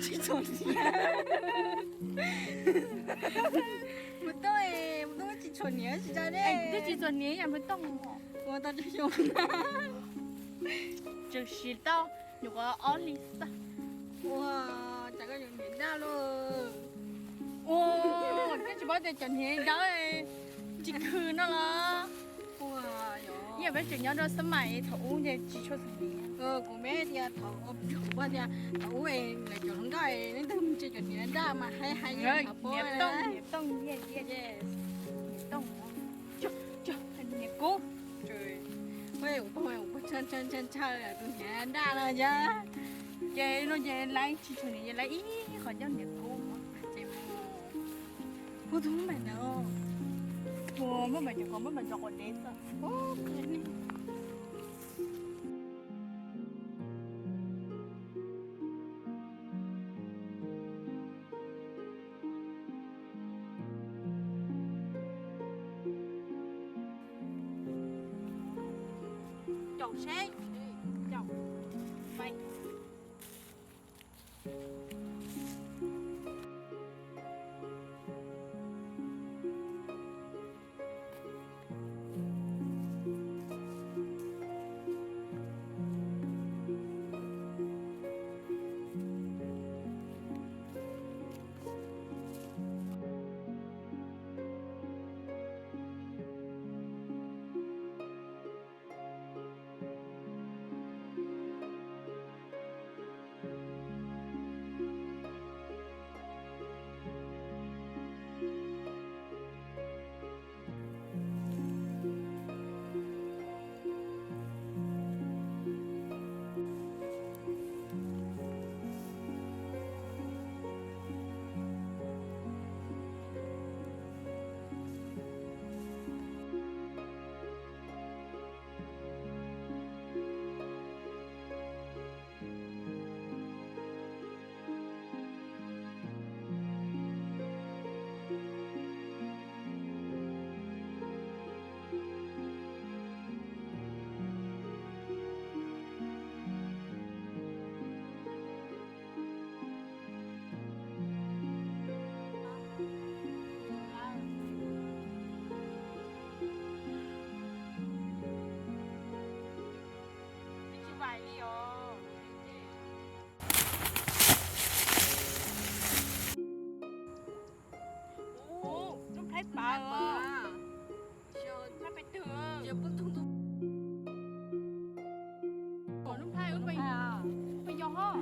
Tsis txhuam hniav. Mus Tooj, Mus Tooj tsis txhuam hniav tsis tsa ne. Twb tsis txhuam hniav yam Mus Tooj. Ua tau rau xyoo. Tsuas siv tau nyuam qhuav ob hlis xwb. Ua, cas koj yuav hniav daj lauj. Ua, koj tsis paub tias cov hniav dawb tsis khw no los. Ua, yog peb tseem nyob rau xab maim thaum ub ces tsis tshua xav hniav. Kuv me tias thaum, kuv tias thaum ub lawv cov hluas nkauj neb ntawd mus tse cov hniav daj mas hais hais hniav tooj, hniav tooj, hniav tooj. Hniav kub. Ntshai ntshai tus hniav daj no yog. Ces no ces laiv tsis tshua hniav, laiv ib qhov ncauj hniav kub. Hu tus maim ntawd. Ua, muaj maim cov ko, muaj maim cov quav dev xwb. Caum seb, caum, pais. Ub, lub nplhaib pav os. Nplhaib pes twg? Lub nplhaib ub, pes yog hos.